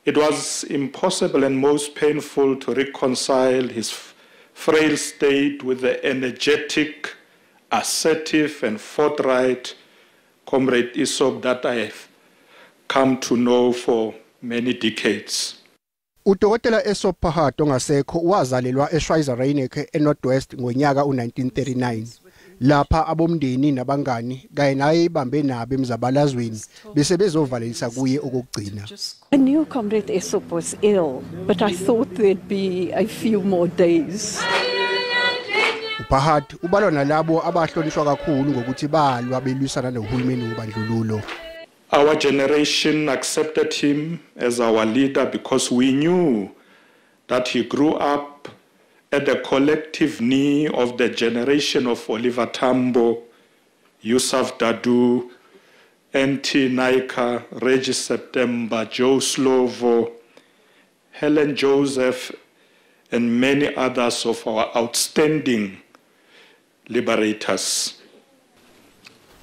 It was impossible and most painful to reconcile his frail state with the energetic, assertive and forthright Comrade Essop that I have come to know for many decades. Udokotela Essop Pahad ongasekho wazalelwa eSchweizer Reneke eNorth West ngonyaka u1939. Lapha abomndeni nabangani kanye naye ibambe nabo emzabalazweni bese bezovalelisa kuye okugcina. I knew Comrade Essop was ill, but I thought there'd be a few more days. uPahad ubalwa nalabo abahlonishwa kakhulu ngokuthi balwa belwisana nohulumeni wobandlululo. Our generation accepted him as our leader because we knew that he grew up at the collective knee of the generation of Oliver Tambo, Yusuf Dadoo, N.T. Naicker, Reggie September, Joe Slovo, Helen Joseph, and many others of our outstanding liberators.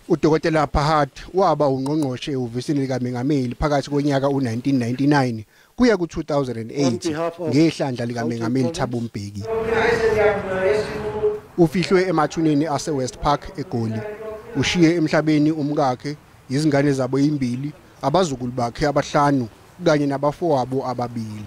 Udokotela Pahad waba ungqongqoshe ehhovisini likaMengameli phakathi konyaka u1999 kuya ku2008 ngehlandla likaMengameli Thabo Mbeki. Ufihlwe emathuneni ase West Park eGoli. Ushiye emhlabeni umkakhe, izingane zabo ezimbili, abazukulu bakhe abahlanu kanye nabafowabo ababili.